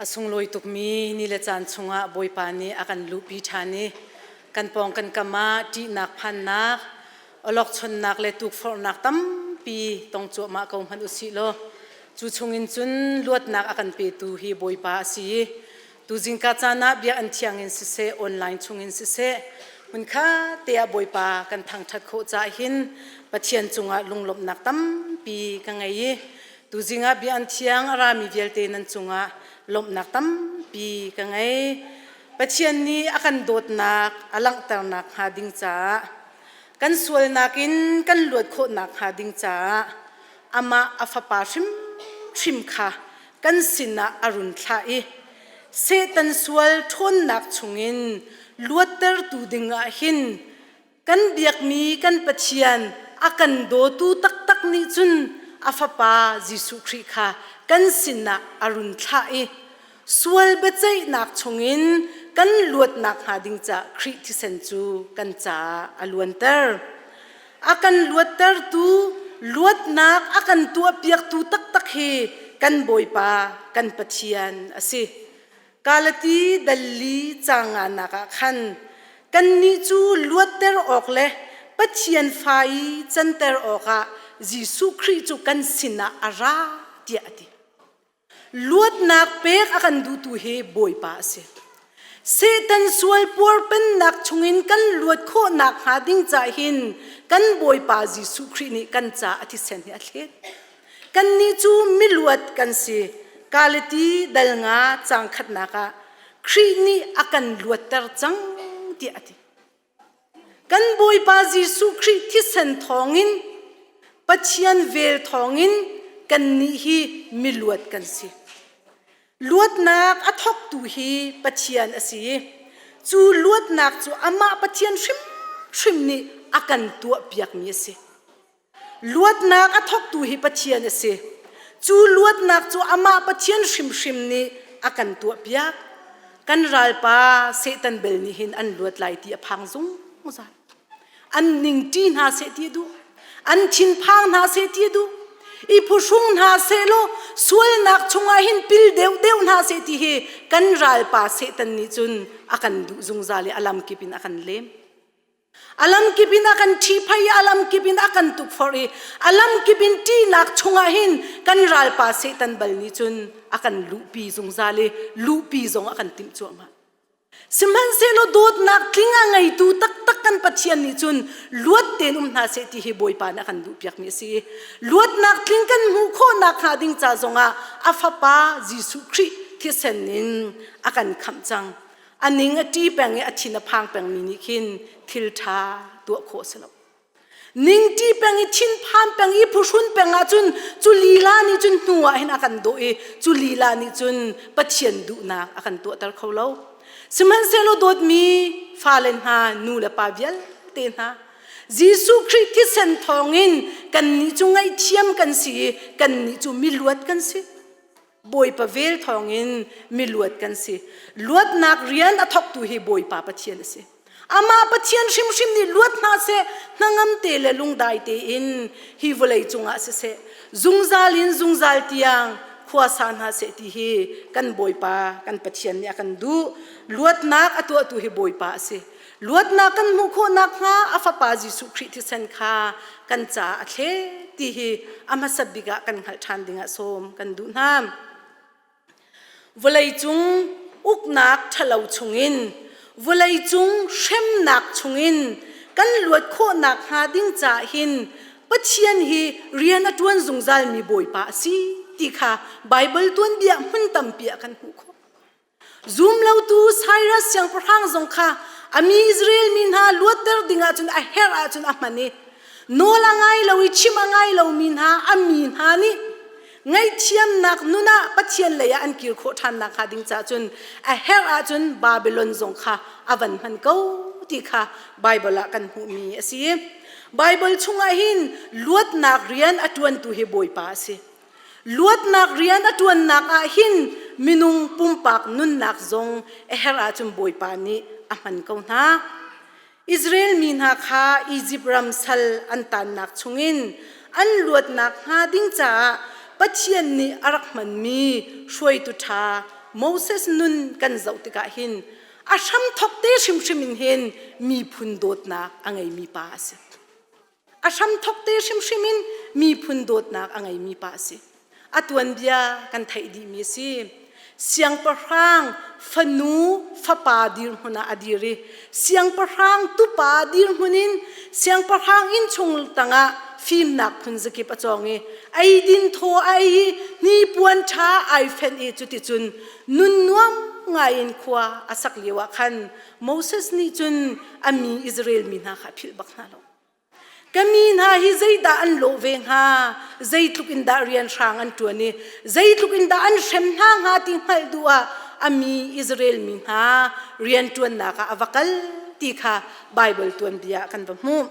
A sunglawi tukmi ni le caan chungah Bawipa nih a kan luhpi ṭhan i kan pawng kan kam ah ṭihnak phannak, awlokchonnak le tukforhnak tampi tong cuahmah ko hmanh u sih law cu chungin cun luatnak a kan petu hi Bawipa a si i tuzingka caan ah biakinn thiang in siseh online chungin siseh hmunkhat te ah Bawipa kan thangṭhat khawh caah hin Pathian cungah lunglawmhnak tampi ka ngei i Tuzing ah bia an thiang a rami vialte nan cungah lawmhnak tampi ka ngei. Pathian nih a kan dawtnak a langhternak hnga ding caah kan sualnak in kan luat khawhnak hnga ding caah amah a fapa hrimhrim kha kan sinah a run thlah i Satan sual ṭhawnnak chungin luattertu dingah hin Kan biakmi kan Pathian a kan dawtu taktak nih cun a Fapa Jesuh Khrih kha kan sinah a run thlah i sual biaceihnak chungin kan luatnak hnga ding caah Khrih thisen cu kan caah a luanter. A kan luattertu luatnak a kan tuahpiaktu taktak hi kan Bawipa kan Pathian a si. Galati dalli canganak ah khan kannih cu luatter awk le Pathian fa i canter awkah Jesuh Khrih cu kan sinah a ra tiah a ti. Luatnak pek a kan duhtu hi Bawipa a si. Satan sual puarpennak chungin kan luat khawh nakhnga ding ca hin kan Bawipa Jesuh Khrih nih kan ca a thisen hi a thlet. Kannih cu miluat kan si. Galati dal nga caang khatnak ah Khrih nih a kan luatter cang tiah a ti. Kan Bawipa Jesuh Khrih thisen thawngin Pathian vel thawngin kannih hi miluat kan si. Luatnak a thawktu hi Pathian a si i cu luatnak cu amah Pathian hrimhrim nih a kan tuahpiakmi a si. Luatnak a thawktu hi Pathian a si. Cu luatnak cu amah Pathian hrimhrim nih a kan tuahpiak. Kan ralpa Satan bel nih hin an luat lai ti a phang zungzal. An ningṭi hna seh ti a duh. An thinphang hna seh ti a duh. I phuhrung hna seh law sualnak chungah hin pil deuhdeuh hna seh ti hi kan ralpa Satan nih cun a kan duh zungzal i a lamkip in a kan lem. A lamkip in a kan ṭhihphaih i a lamkip in a kan tukforh i a lamkip in ṭihnak chungah hin kan ralpa Satan bal nih cun a kan luhpi zungzal i luhpi zong a kan timh cuahmah. Sihmanhsehlaw dawtnak tling a ngeitu taktak kan Pathian nih cun luat tein um hna seh ti hi Bawipa nih a kan duhpiakmi a si i luatnak tling kan hmuh khawhnak hnga ding ca zongah a Fapa Jesuh Khrih thisen in a kan khamh cang. A ning a ṭi peng i a thin a phang pengmi nih khin thil ṭha tuah khawh a si lo. Ningṭi peng i thinphan peng i phuhrun peng ahcun cu lila nih cun hnu ah hin a kan dawh i cu lila nih cun Pathian duhnak a kan tuahter kho lo. Sihmanhsehlaw dawtmi fale hna, nu le pa vialte hna, Jesuh Khrih thisen thawngin kannih cu ngaihthiam kan si i kannih cu miluat kan si. Bawipa vel thawngin miluat kan si. Luatnak rian a thawktu hi Bawipa Pathian a si. Amah Pathian hrimhrim nih luat hna seh, hnangam te le lungdai tein hi vawlei cungah siseh, zungzal in zungzal tiang khua sa hna seh ti hi kan Bawipa kan Pathian nih a kan duh. Luatnak a tuahtu hi Bawipa a si. Luatnak kan hmuh khawh nakhnga a Fapa Jesuh Khrih thisen kha kan caah a thlet ti hi a hmasa bik ah kan hngalh ṭhan dingah sawm kan duh hna. Vawleicung uknak ṭhalo chungin, vawleicung hremnak chungin kan luat khawh nakhnga ding caah hin Pathian hi rian a ṭuan zungzalmi Bawipa a si ti kha Baibal tuanbia hmun tampi ah kan hmuh khawh. Zumlotu Cyrus siangpahrang zong kha a mi Israel mi hna luatter dingah cun a herh ahcun a hman i nawl a ngai lo i chim a ngai lomi hna a mi hna nih ngaihthiamnak nun ah Pathian lei ah an kir khawh ṭhan nakhnga ding caah cun a herh ahcun Babylon zong kha a van hman ko ti kha Baibal ah kan hmuhmi a si. Baibal chungah hin luatnak rian a ṭuantu hi Bawipa a si. Luatnak rian a ṭuannak ah hin minung pumpak nunnak zong a herh ahcun Bawipa nih a hman ko hna. Israel mi hna kha Izipt ram sal an tannak chungin an luatnak hnga ding caah Pathian nih a rak hmanmi hruaitu ṭha Moses nun kan zoh tikah hin a hramthok te hrimhrim in hin miphun dawtnak a ngeimi pa a si. A hramthok te hrimhrim in miphun dawtnak a ngeimi pa a si. A tuanbia kan theih dihmi a si. Siangpahrang fanu fapa dirhmun ah a dir i siangpahrang tupa dirhmun in siangpahrang innchung tangah fimnak phun zakip a cawng i eidin thaw a ei i hnipuan ṭha ai fenh i cuticun nun nuam ngaiin khua a sak lio ah khan Moses nih cun a mi Israel mi hna kha a philh bak hna lo. Ka mi hna hi zeidah an lawh ve hnga? Zeitluk in dah rian hrang an ṭuan i zeitluk in dah an hrem hna hnga ti hngalh duh ah a mi Israel mi hna rian ṭuannak ah a va kal ti kha Baibal tuanbia ah kan va hmuh.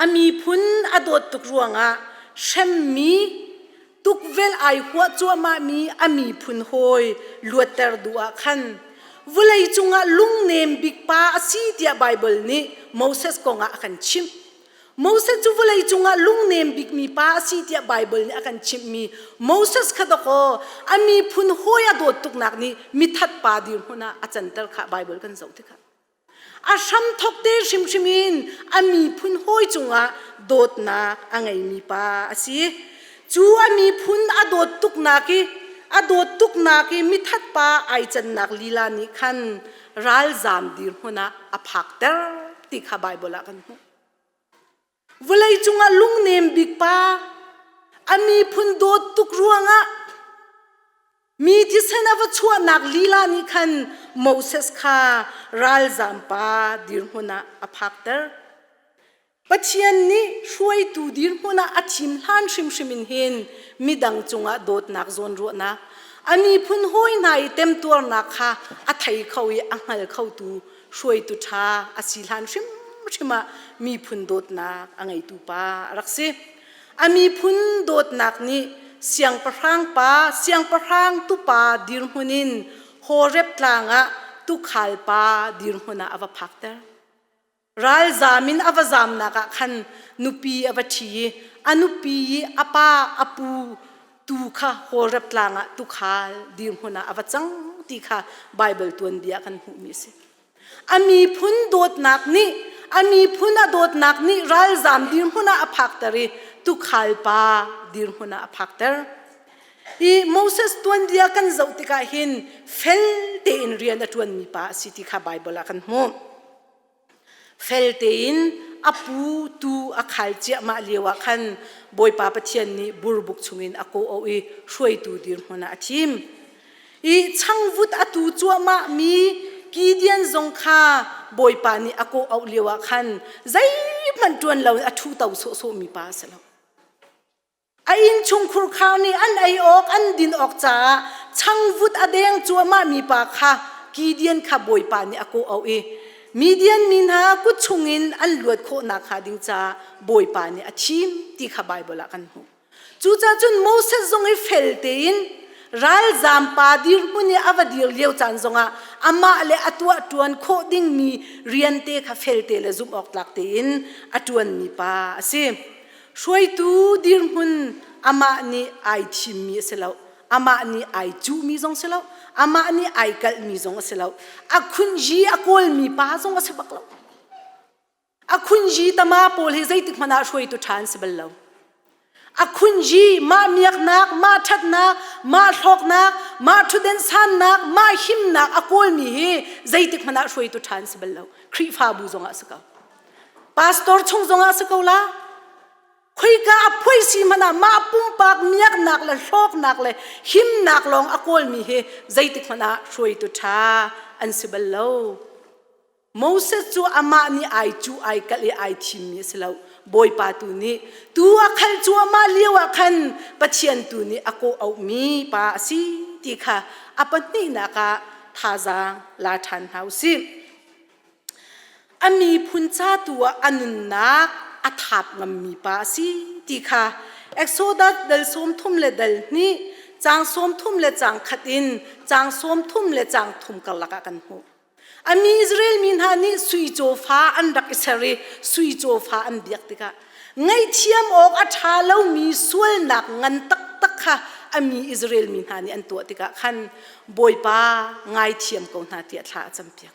A miphun a dawt tuk ruangah hremmi tukvelh ai huah cuahmahmi a miphun hawi luatter duh ah khan vawlei cungah lungnem bik pa a si tiah Baibal nih Moses kongah a kan chimh. Moses cu vawlei cungah lungnem bikmi pa a si tiah Baibal nih a kan chimhmi Moses kha dawkaw a miphun hawi a dawt tuknak nih mithat pa dirhmun ah a canter kha Baibal kan zoh tikah. A hramthok te hrimhrim in a miphun hawi cungah dawtnak a ngeimi pa a si. Cu a miphun a dawt tuknak i a dawt tuknak i mithat pa ai cannak lila nih khan ralzam dirhmun ah a phakter ti kha Baibal ah kan hmuh. Vawleicung ah lungnem bik pa a miphun dawt tuk ruangah mi thisen a va chuahnak lila nih khan Moses kha ralzam pa dirhmun ah a phakter. Pathian nih hruaitu dirhmun ah a thim hlan hrimhrim in hin midang cungah dawtnak zawnruahnak a miphun hawi hna i temtuarnak kha a thei kho i a hngal khotu hruaitu ṭha a si hlan hrimhrim ah miphun dawtnak a ngeitu pa a rak si. A miphun dawtnak nih siangpahrang pa, siangpahrang tupa dirhmun in Horeb tlang ah tuukhal pa dirhmun ah a va phakter. Ralzam in a va zamnak ah khan nupi a va ṭhi i a nupi i a pa a pu tu kha Horeb tlang ah tuukhal dirhmun ah a va cang ti kha Baibal tuanbia kan hmuhmi a si. A miphun dawtnak nih a miphun a dawtnak nih ralzam dirhmun ah a phakter i tuukhal pa dirhmun ah a phakter. Hi Moses tuanbia kan zoh tikah hin fel tein rian a ṭuanmi pa a si ti kha Baibal ah kan hmuh. Fel tein a pu tu a khal ciahmah lio ah khan Bawipa Pathian nih burbuk chungin a kawh i hruaitu dirhmun ah a thim. I changvut a tu cuahmah mi Gideon zong kha Bawipa nih a kawh auh lio ah khan zeihmanh ṭuan lo in a ṭhu to sawhsawh mi pa a si lo. A innchungkhur khar nih an ei awk an din awk caah changvut a deng cuahmah mi pa kha Gideon kha Bawipa nih a kawh auh i Midian mi hna kut chungin an luat khawh nakhnga ding caah Bawipa nih a thim ti kha Baibal ah kan hmuh. Cucaah cun Moses zong hi fel tein ralzam pa dirhmun i a va dir lio caan zongah amah le a tuah ṭuan khawh dingmi rian te kha felte le zumh awk tlak tein a ṭuanmi pa a si. Hruaitu dirhmun amah nih ai thimmi a si lo. Amah nih ai cuhmi zong si lo. Amah nih ai kalhmi zong a si lo. A khunji a kawlmi pa zong a si bak lo. A khunji tama pawl hi zeitik hmanh ah hruaitu ṭha an si bal lo. A khunji mah miaknak, mah ṭhatnak, mah hlawknak, mah ṭhutden sannak, mah himnak a kawlmi hi zeitik hmanh ah hruaitu ṭha an si bal lo. Khrihfabu zong ah si ko. Pastor chung zongah si ko la. Khoika a phuai si hmanh ah mah pumpak miaknak le hlawknak le himnak lawng a kawlmi hi zeitik hmanh ah hruaitu ṭha an si bal lo. Moses cu amah nih ai cu ai kalh i ai thimmi a si lo. Bawipa tu nih tu a khalh cuahmah lio ah khan Pathian tu nih a kawh auhmi pa a si ti kha a pahnihnak ah thazaang la ṭhan hna u sih. A miphun ca tu ah a nunnak a thap ngammi pa a si ti kha Exodus dal 30 le dal hnih caang 30 le caang khat in caang 30 le caang thum karlak ah kan hmuh. A mi Israel mi hna nih sui cawfa an rak i ser i sui cawfa an biak tikah ngaihthiam awk a ṭha lomi sualnak ngan taktak kha a mi Israel mi hna nih an tuah tikah khan Bawipa ngaithiam ko hna tiah thla a campiak.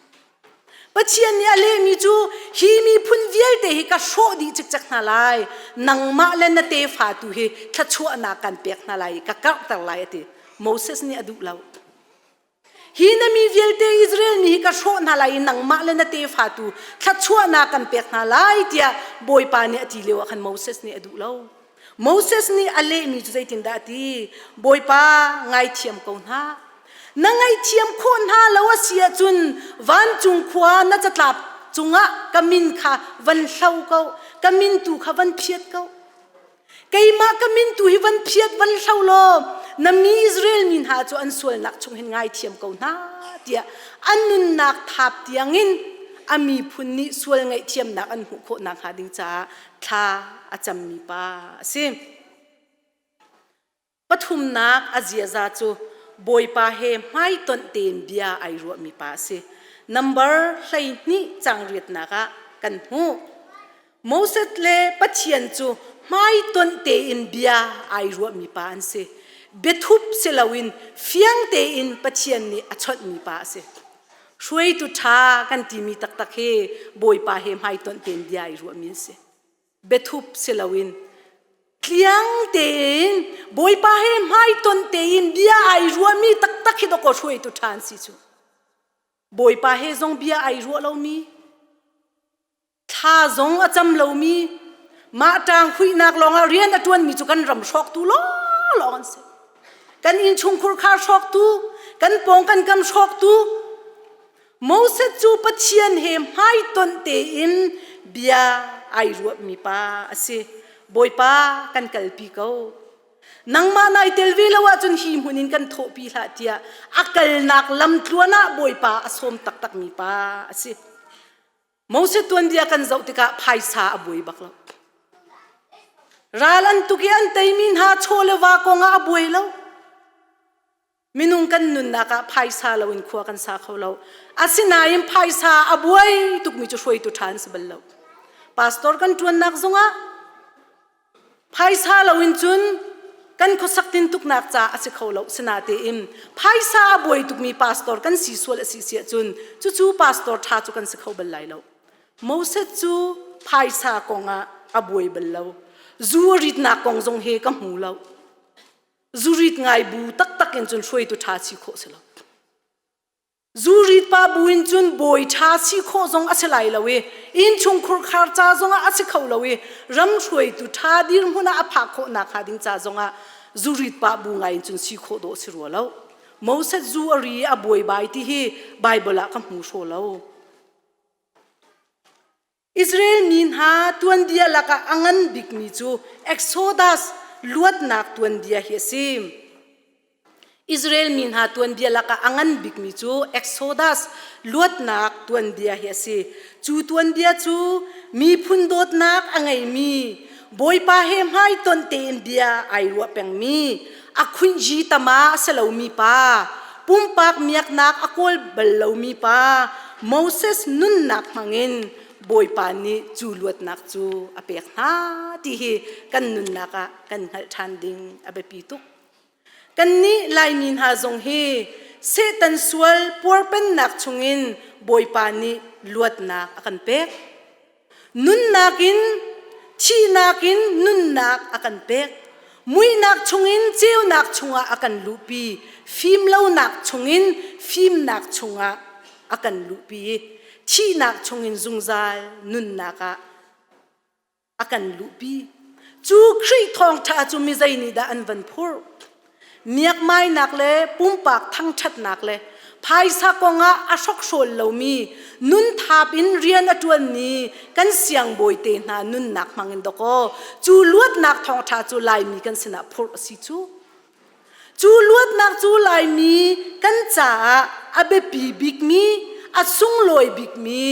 Pathian nih a lehmi cu hi miphun vialte hi ka hrawh dih cikcek hna lai nangmah le na tefa tu hi thluachuahnak kan pek hna lai i ka karhter lai a ti. Moses nih a duh lo. Hi na mi vialte Israel mi hi ka hrawh hna lai i nangmah le na tefa tu thluachuahnak kan pek hna lai tiah Bawipa nih a ti lio ah khan Moses nih a duh lo. Moses nih a lehmi cu zeitindah a ti? Bawipa ngaithiam ko hna. Na ngaihthiam khawh hna lo a si ahcun vancung khua na catlap cungah ka min kha van hlo ko, ka min tu kha van phiat ko. Keimah ka min tu hi van phiat van hlo law na mi Israel mi hna cu an sualnak chung hin ngaithiam ko hna tiah an nunnak thap tiangin a miphun nih sual ngaihthiamnak an hmuh khawh nakhnga ding caah thla a cammi pa a si. Pathumnak a ziaza cu Bawipa he hmaitonh tein bia ai ruahmi pa a si. Number 12 cang riatnak ah kan hmuh. Moses le Pathian cu hmaitonh tein bia ai ruahmi pa an si. Biathup si loin fiang tein Pathian nih a chawnhmi pa a si. Hruaitu ṭha kan timi taktak hi Bawipa he hmaitonh tein bia ai ruahmi an si. Biathup si loin tliang tein Bawipa he hmaitonh tein bia ai ruahmi taktak hi dawkaw hruaitu ṭha an si cu. Bawipa he zong bia ai ruah lomi, thla zong a cam lomi, mah ṭang huihnak lawngah rian a ṭuanmi cu kan ram hrawktu lawnglawng an si. Kan innchungkhur kha hrawktu, kan pawng kan kam hrawktu, Moses cu Pathian he hmaitonh tein bia ai ruahmi pa a si. Bawipa kan kalpi ko. Nangmah nai tel ve lo ahcun hi hmun in kan thawhpi hlah tiah a kalnak lamtluan ah Bawipa a sawm taktakmi pa a si. Moses tuanbia kan zoh tikah phaisa a buai bak lo. Ral an tuk i an teimi hna chaw le va kong ah a buai lo. Minung kan nunnak ah phaisa loin khua kan sa kho lo. Asinain phaisa a buai tukmi cu hruaitu ṭha an si bal lo. Pastor kan ṭuannak zongah phaisa loin cun kan khuasak tintuknak ca a si kho lo. Sinatein phaisa a buai tukmi pastor kan si sual a si si ahcun cucu pastor ṭha cu kan si kho bal lai lo. Moses cu phaisa kongah a buai bal lo. Zu a ritnak kong zong he ka hmu lo. Zurit ngai bu taktak in cun hruaitu ṭha si khawh si lo. Zurit pa bu in cun bawi ṭha si khawh zong a si lai lo i innchungkhur khar ca zongah a si kho lo i ram hruaitu ṭha dirhmun ah a phak khawh nak hnga ding ca zongah zurit pa bu ngai in cun si khawh dawh si rua lo. Moses zu a ri i a buaibai ti hi Bible ah ka hmu hraw lo. Israel mi hna tuanbia lakah a ngan bikmi cu Exodus luatnak tuanbia hi a si. Israel mi hna tuanbia lakah a ngan bikmi cu Exodus luatnak tuanbia hi a si. Cu tuanbia cu miphun dawtnak a ngeimi, Bawipa he hmaitonh tein bia ai ruah pengmi, a khuinji tama a si lomi pa, pumpak miaknak a kawl bal lomi pa Moses nunnak hmangin Bawipa nih cu luatnak cu a pek hna ti hi kan nunnak ah kan hngalh ṭhan ding a biapi tuk. Kannih Laimi hna zong hi Satan sual puarpennak chungin Bawipa nih luatnak a kan pek. Nunnak in thihnak in nunnak a kan pek. Muihnak chungin ceunak chungah a kan luhpi. Fimlonak chungin fimnak chungah a kan luhpi i thihnak chungin zungzal nunnak ah a kan luhpi. Cu Khrih thawngṭha cu mi zei nih dah an van phurh? Miakmainak le pumpak thangṭhatnak le phaisa kongah a hrokhrawl lomi nunthap in rian a ṭuanmi kan siangbawi te hna nunnak hmangin dawkaw cu luatnak thawngṭha cu Laimi kan sinah phurh a si cu. Cu luatnak cu Laimi kan caah a biapi bikmi, a sunglawi bikmi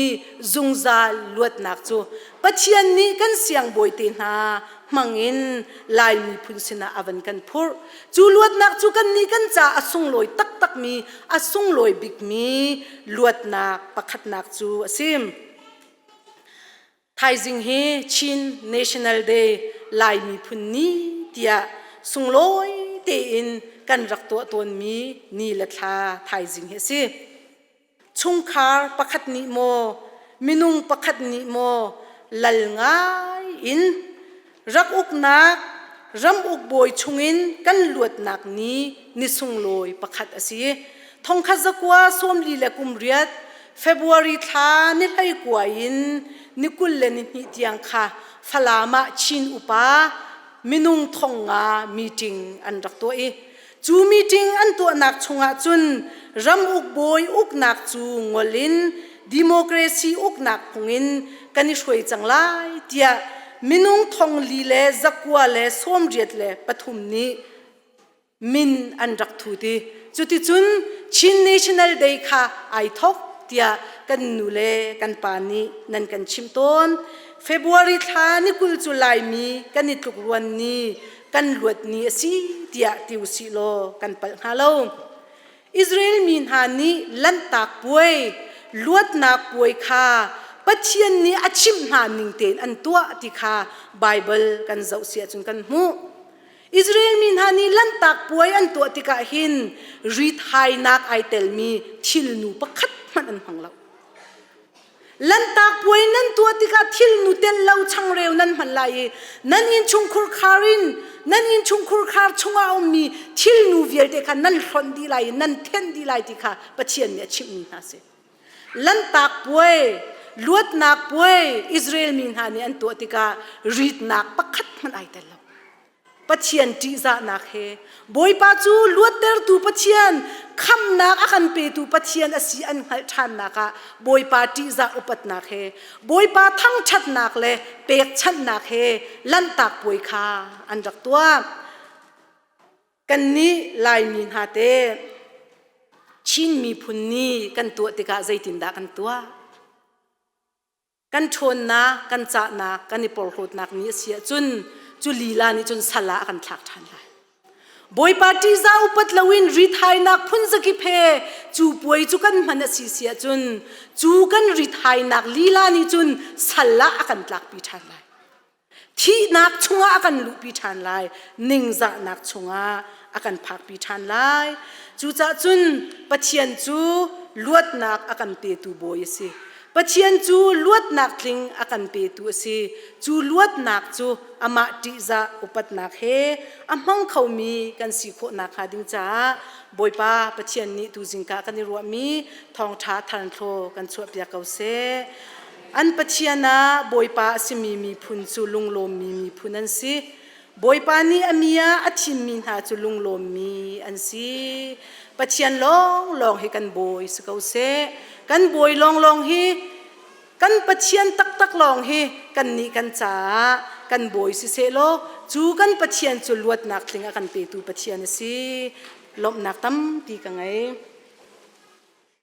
zungzal luatnak cu Pathian nih kan siangbawi te hna hmangin Lai miphun sinah a van kan phurh. Cu luatnak cu kannih kan caah a sunglawi taktakmi, a sunglawi bikmi luatnak pakhatnak cu a si. Thaizing hi Chin National Day Lai Miphun Ni tiah sunglawi tein kan rak tuah tawnmi ni le thla thaizing hi a si. Chungkhar pakhat nih maw, minung pakhat nih maw lal ngai in rak uknak ram ukbawi chungin kan luatnak ni ni sunglawi pakhat a si. Thongkhat zakua sawmli le kum riat February thla ni hlei kua in ni 22 tiang kha Falam ah Chin upa minung thong nga meeting an rak tuah i Cu meeting an tuahnak chungah cun ramuk bawi uknak cu ngol in democracy uknak phung in kan i hruai cang lai tiah minung thong li le zakua le sawmriat le pathum nih min an rak thut i cuticun Chin National Day kha ai thok tiah kan nu le kan pa nih nan kan chimh tawn. February thla ni 20 cu Laimi kan i tlukruan ni kan luat ni a si tiah ti usih law kan palh hnga lo. Israel mi hna nih lanhtak puai, luatnak puai kha Pathian nih a chimh hna ning tein an tuah ti kha Baibal kan zoh si ahcun kan hmuh. Israel mi hna nih lanhtak puai an tuah tikah hin rithainak ai telmi thilnu pakhat hmanh an hmang lo. Lanhtak puai nan tuah tikah thilnu telh lo changreu nan hman lai i nan innchungkhur khar in nan innchungkhur khar chungah a ummi thilnu vialte kha nan hlonh dih lai i nan thenh dih lai ti kha Pathian nih a chimhmi hna a si. Lanhtak puai, luatnak puai Israel mi hna nih an tuah tikah ritnak pakhat hmanh ai tel lo. Pathian ṭihzahnak he Bawipa cu luattertu Pathian, khamhnak a kan petu Pathian a si an hngalh ṭhannak ah Bawipa ṭihzah upatnak he Bawipa thangṭhatnak le pekchanhnak he lanhtak puai kha an rak tuah. Kannih Laimi hna te Chin miphun ni kan tuah tikah zeitindah kan tuah? Kan ṭhawnnak, kan cahnak, kan i porhlawtnak ni a si ahcun cu lila nih cun sal ah a kan thlak ṭhan lai. Bawipa ṭihzah upat loin rithainak phunzakip he cu puai cu kan hman a si si ahcun cu kan rithainak lila nih cun sal ah a kan tlakpi ṭhan lai. Thihnak chungah a kan luhpi ṭhan lai. Ningzahnak chungah a kan phakpi ṭhan lai. Cucaah cun Pathian cu luatnak a kan petu bawi a si. Pathian cu luatnak tling a kan petu a si. Cu luatnak cu amah ṭihzah upatnak he a hmang khomi kan si khawh nakhnga ding caah Bawipa Pathian nih tu zingka kan i ruahmi thawngṭha tharnthlaw kan chuahpiak ko seh. An Pathian ah Bawipa a simi miphun cu lunglawmmi miphun an si. Bawipa nih a mi ah a thimmi hna cu lunglawmmi an si. Pathian lawnglawng hi kan bawi si ko seh. Kan bawi lawnglawng hi kan Pathian taktak lawng hi kannih kan caah kan bawi si seh law cu kan Pathian cu luatnak tling a kan petu Pathian a si. Lawmhnak tampi ka ngei.